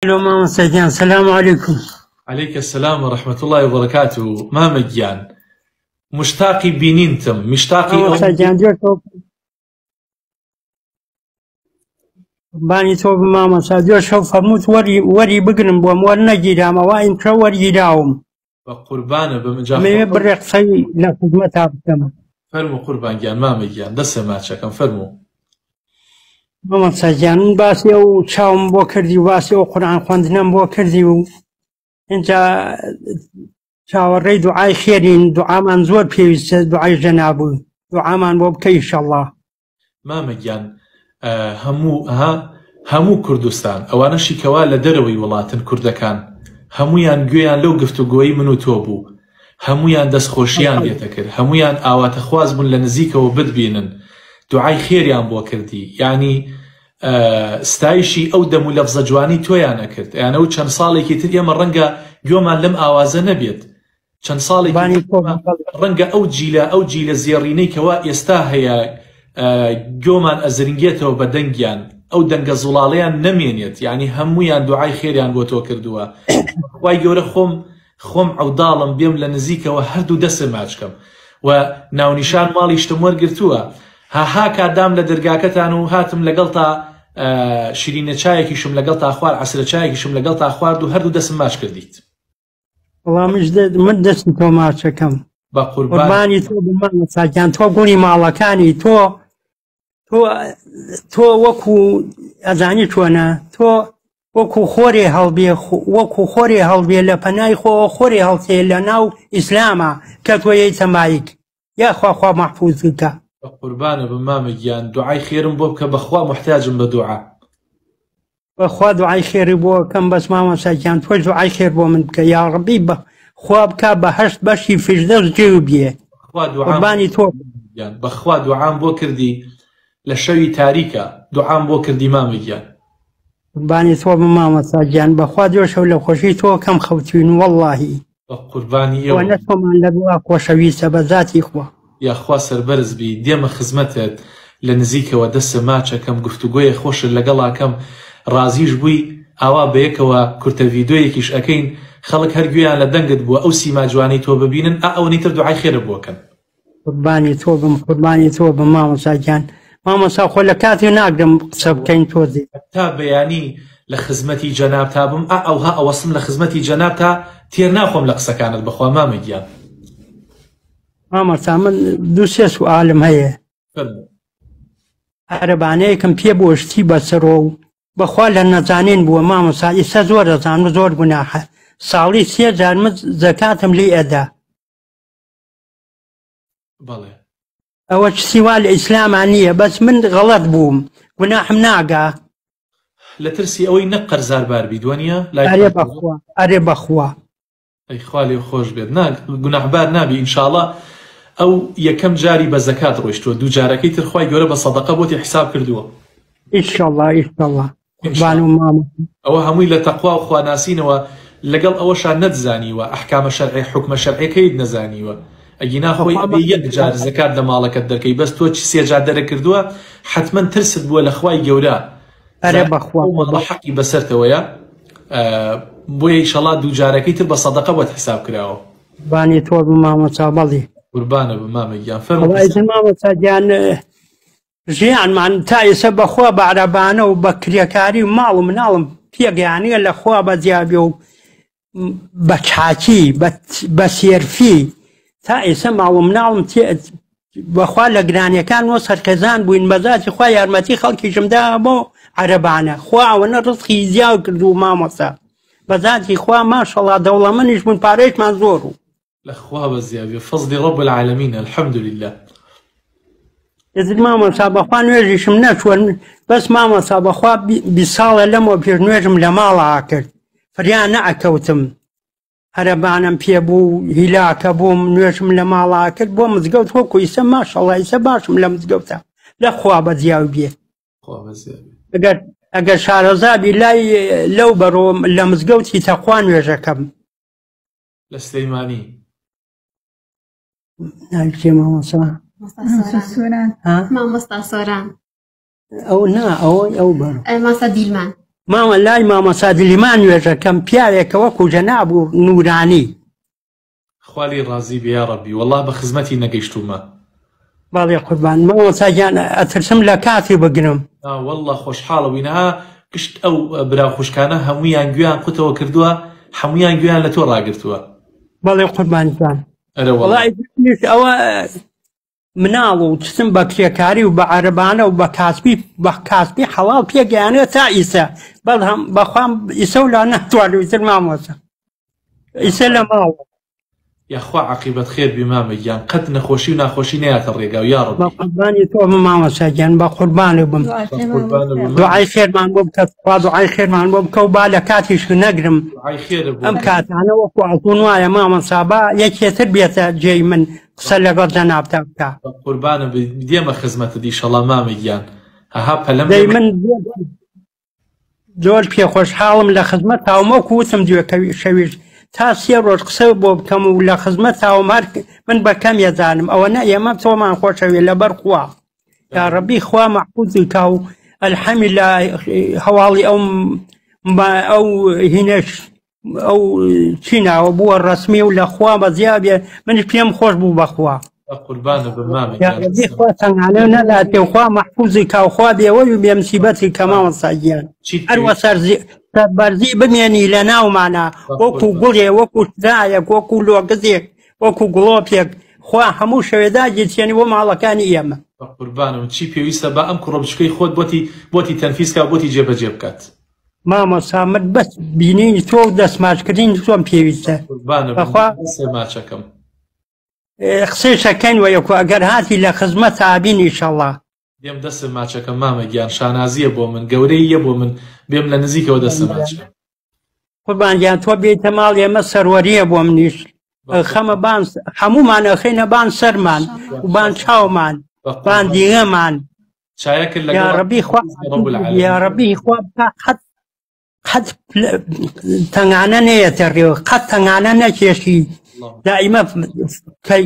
لۆ مامۆستا گیان سلام علیکم. علیک السلام و رحمة اللە و بەرەکاتو مامە گیان مشتاقی بینینتم مشتاقی ئەوم مامۆستا گیان دوێ شەو قوربانی تۆ بم مامۆستا دوێ شەو فەرمووت وەری وەری بگرم بۆم وەرنەگیرام ئەوە ئیمشەو وەرگیراوم. بە قوربانە بم جا ئەمەوێ خۆ بڕێ قسەی لە خزمەتا بکەم. فەرموو قوربان گیان مامە گیان دەسێ ماچەکەم فەرموو. مامۆستا گیان من باسی ئەو چاوم بۆ کردی و باسی ئەو قورئان خوێندنەم بۆ کردی و ئینجا چاوەڕێی دوعای خێرین دوعامان زۆر پێویستە دوعای جەناب و دوعامان بۆ بکە ئیشەڵڵا. مامە گیان هەموو ها هەموو کوردستان ئەوانەشی کەوا لە دەرەوەی وڵاتن کوردەکان هەموویان گوێیان لەو گفتوگۆی من و تۆ بوو هەموویان دەست خۆشیان لێتەکرد هەموویان ئاواتەخواز بوون لە نزیکەوە بتبینن دوعای خێریان بۆ کردی یانی ستایشی ئەو دەم و لەفزە جوانی تۆیان ئەکرد یان ئەو چەند ساڵێکی تر ئێمە ڕەنگە گوێمان لەم ئاوازە نەبێت چەند ساڵێکی قوربانی تر تۆ بم بەڵێ. ڕەنگە ئەو جیلە ئەو جیلە زێڕینەی کەوا ئێستا هەیە گۆمان ئەزرنگێتەوە بە دەنگیان ئەو دەنگە زوڵاڵەیان نەمێنێت یعنی هەموویان دوعای خێریان بۆ تۆ کردووە خوای گەورە خۆم خۆم عەوداڵم بێم لە نزیکەوە هەردوو دەستم ماچ کەم و ناونیشان ماڵیشتم وەرگرتووە هاها کادام لە دەرگاکەتان و هاتم لەگەڵتا شیرینە چایەکیشم لەگەڵتا خوارد عەسرە چایەکیشم لەگەڵتا خوارد و هەردوو دەستم ماچ کردیت. وەڵا منیش من دەستی تۆ ماچەکەم. بە قوربان قوربانی تۆ بم مامۆستا گیان تۆ گوڵی ماڵەکانی تۆ تۆ تۆ وەکو ئەزانی چۆنە تۆ وەکو خۆرێ هەڵبێ وەکو خۆرێ هەڵبێ لە پەنای خۆ خۆرێ هەڵتێ لە ناو ئیسلامە کە تۆ یەیتە مایک یاخوا خوا مەحفوز بکە. بە قوربانە بم مامە گیان دوعای خێرم بۆ بکە بەخوا موحتاجم بە دوعا. بەخوا دوعای خێری بۆ ئەکەم بەس مامۆستا گیان تۆش دوعای خێر بۆ من بکە یاڕەبی بە خوا بکا بەهەشت بەشی فیردەوس جێو بیێ بەخوا دوعام قوربانی تۆ بم. گیان بەخوا دوعام بۆ کردی لە شەوی تاریکا دوعام بۆ کردی مامە گیان. قوربانی تۆ بم مامۆستا گیان بەخوا دوێ شەو لە خۆشی تۆ کەم خەوتوین وەڵاهی. بە قوربانی ئەوە ئێوە. نە تۆمان لە دڵا خۆشەویستە بە زاتی خوا. یاخوا سەربەرز بی دێمە خزمەتت لە نزیکەوە دەستت ماچەکەم گفتوگۆیە خۆشت لەگەڵاکەم ڕازیش بووی ئاوا بەیەکەوە کورتە ڤیدۆیەکیش ئەکەین خەڵک هەر گوێیان لە دەنگت بووە ئەو سیما جوانەی تۆ ببینن ئا ئەوەنەی تر دوعای خێرت بۆ کەن. قوربانی تۆ بم قوربانی تۆ بم مامۆستا گیان مامۆستا خۆ لە کاتێ ناگرم قسە بکەین تۆزێ. هەتا بەیانی لە خزمەتی جەنابتا بم ئا ئەوها ئەوەستم لە خزمەتی جەنابتا تێر ناخۆم لە قسەکانت بەخوا مامە گیان. مامۆستا من دوو سێ سوئالم هەیە. فەرموو. عەرەبانەیەکم پێ بووە شتی بەسەرۆ و بەخوا لە نەزانین بووە مامۆستا ئیستا زۆر ئەزانم زۆر گوناحە ساڵی سێ جار من زەکاتم لی ئەدا. بەڵێ. ئەوە شتی وا لە ئیسلاما نییە بەس من غەڵەت بووم گوناحم ناگا. لە ترسی ئەوەی نەک قەرزار بار بیت وەنیە لای ئەرێ خوای گەورە؟ بەخوا ئەرێ بەخوا. ئەی خوا لێ خۆش بێت نا گوناحبار نابی ان شاء اللە ئەو یەکەم جاری بە زەکات ڕۆیشتووە دوو جارەکەی تر خوای گەورە بە سەدەقە بۆتی حساب کردووە. ئیشەڵا ئیشەڵا ان شاء قوربان و مامە. ئەوە هەمووی لە تەقوا و خواناسینەوە لەگەڵ ئەوەشا نەتزانیوە ئەحکامە شەرعی حوکمە شەرعیەکەیت نەزانیوە ئەگینا خۆی بەخوا ئەبێ یەک جار مامۆستا زەکات لە ماڵەکەت دەرکەی بەس تۆ سێ جار دەرەکردووە حەتمەن ترست بووە لە خوای گەورە ئەرێ زانی بەخوا ئەو ماڵە حەقی بەسەرتەوەیە بۆیە ئیشەڵا دوو جارەکەی تر بە سەدەقە بۆت حساب کراوە. قوربانی تۆ بم مامۆستا بەڵی. قوربانە بم مامە گیان فەرموو وەڵا پرسیار. ئیتر مامۆستا گیان ژیانمان تا ئێستا بەخوا بە عەرەبانە و بە کرێکاری و ماڵ و مناڵم پێگەیانیە لە خوا بەجیابێ و بە چاکی بە سێرفی تا ئێستا ماڵ و مناڵم بەخوا لە گرانیەکان وە سەرخێزان بووین بەزاتی خوا یارمەتی خەڵکیشم دا بۆ عەرەبانە خوا ئەوەنە ڕزقی زیاو کرد و مامۆستا بەزاتی خوا ماشەڵا دەوڵەمەنیش بوون پارەیشمان زۆر و لە خوا بەزیابێ فەزلی رب العالمین الحمدللە. ئیتر مامۆستا بەخوا نوێژیشم نەچووە بەس مامۆستا بەخوا 20 ساڵە لەمەوە پێش نوێژم لە ماڵا کرد فریا نەئەکەوتم عەرەبانم پێ بوو هیلاکە بووم نوێژم لە ماڵا کرد بۆ مزگەوت وەکو ئیسە ماشەڵا ئیسە باشم لە مزگەوتە لە خوا بەزیاو بێ خوا بەزیابێ. ئەگەر ئەگەر شارەزابی لای لەو بەڕۆ لە مزگەوتی تەقوا نوێژەکەم. لە سلیمانی. ناوی کێ مامۆستا؟ مامۆستا سۆران. ها؟ مامۆستا سۆران. ئەو نا ئەوەی ئەو بەر. مامۆستا دیلمان. مامە لای مامۆستا دلیمان نوێژەکەم پیاوێکە وەکو جەناب و نورانی. خوا لێی ڕازی بێ یاڕەبی وەڵا بە خزمەتی نەگەیشتوومە. بەڵێ قوربان مامۆستا گیان ئەترسم لە کاتی بگرم. نا واللە خۆشحاڵە بووین ها گشت ئەو برا و خوشکانە هەموویان گوێیان قوتەوە کردووە هەموویان گوێیان لە تۆ ڕاگرتووە. بەڵێ قوربان گیان. ئەرە وەڵا واللە. ئیتر ئەوە مناڵ و چتم بە کرێکاری و بە عەرەبانە و بە کاسبی بە کاسبی حەڵاڵ پێگەیانە تا ئیسە بەڵام بەخوام ئیسە و لا ناتوانم ئیتر مامۆستا ئیسە لە ماڵ. یاخوا عاقیبەت خێر بی مامە گیان قەت نەخۆشی و ناخۆشی نەیاتە ڕێگاو بە یاڕەبی. قوربانی تۆ بم مامۆستا گیان بە قوربانی بم. بە قوربانت بم مامە دوعای خێرمان بۆ بکە خوا دوعای خێرمان بۆ بکە و با لە کاتیش نەگرم دوعای خێرە بۆ ئەم تۆ. کاتانە وەکو ئاڵتون وایە مامۆستا با یەکێتر بێتە جێی من قسە لەگەڵ جەنابتا بکا. بە قوربانت بم دێمە خزمەتت ئیشەڵا مامە گیان هەها پەلەم دەی لێ من زۆر پێخۆشحاڵم لە خزمەت تاوم وەکو وتم دوێکەوی شەویش تا سێ ڕۆژ قسە بۆ بکەم و لە خزمەت تاوم هەر من بە کەم یەزانم ئەوە نە ئێمە تۆمان خۆشەوێ لەبەر خوا یا ڕەبی خوا مەحفوزی کا و الحەمیلا هەواڵی ئەو ئەو هینەش ئەو چی ناوە بووە ڕەسمی و لە خوا بەزیا بێ منیش پێم خۆش بوو بەخوا. قوربانە بم مامە یا گیان ڕەبی خوا تەنگانە نەداتێ و خوا مەحفوزی کا و خوا بێوەی و بێمسیبەتی کە مامۆستا گیان چیت هەروە پێویست سەرزی سەربەرزی بمێنی لە ناومانە وەکو قوربان گوڵێ وەکو چرایەک وەکو لۆگزێک وەکو گڵۆپێک خوا هەموو شەوێ داگیرسێنی بۆ ماڵەکانی ئێمە. بە قوربانم چی پێویستە با ئەم کوڕە بچوکەی خۆت بۆتی بۆتی تەنفیز کا و بۆتی جێبەجێ بکات. مامۆستا من بەس بینینی تۆ و دەستماچکردنی تۆم پێویستە قوربانە بم بەخوا دەسێ ماچەکەم. قسەی شەکەین وە یەکو ئەگەر هاتی لە خزمەت ئابین ئیشەڵا. دێم دەستت ماچەکەم مامە گیان شانازیە بۆ من گەورەی یە بۆ من بێم لە نزیکەوە دەستت ماچکەم. قوربان گیان تۆ بێیتە ماڵ ئێمە سەروەریە بۆ منیش خەمە بان هەموومان ئەخەینە بان سەرمان و بان چاومان بان دیگەمان چایەکرد یا لەگەڵ ڕەبی خوا رب العالمین. یا ڕەبی خوا بکا قەت قەت تەنگانە نەیەتە ڕێوە قەت تەنگانە نەکێشی دائیمە کەی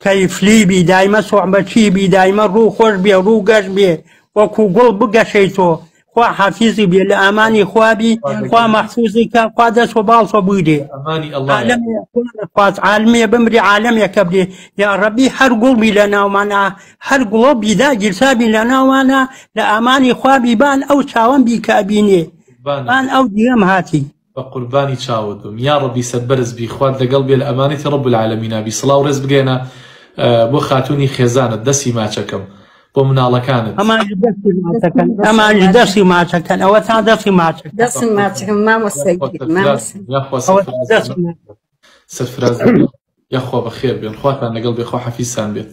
کەیفلی بی دایمە سوعبەچی بی دایمە ڕوو خۆش بێ ڕوو گەش بێ وەکو گوڵ بگەشەی تۆ خوا حافیزی بێ لە ئامانی خوا بی خوا مەحفوزی کە خوا دەست و باڵ تۆ بگرێ ئەمانی اللە عالەمێ خواز عالمێ بمری عالەمێکە برێ یا ڕەبی هەر گوڵ بی لە ناومانە هەر گوڵۆ بیدا گیرسابی لە ناوانە لە ئامانی خوا بیبان ئەو چاوەم بی کە ئەبینێ بان ئەو دیەم هاتی. بە قوربانی چاوت بم یاڕەبی سەربەرز بی خوات لەگەڵ بێ لە ئەمانەتی رب العالمینا بی سڵاو ڕێز بگەیەنە بۆ خاتونی خێزانت دەسی ماچەکەم بۆ مناڵەکانت. ئەمانیش دەستی ماچەکەن ئەمانیش دەستی ماچەکەن ئەوە تا دەستی ماچەکەن. دەستم ماچەکەم مامۆستا گیان مامۆستا. یاخوا ئەوە سەرفراز دەستی ماچەکەن. سەرفراز یاخوا بەخێر بێن خواتان لەگەڵ بێ خوا حەفیزتان بێت.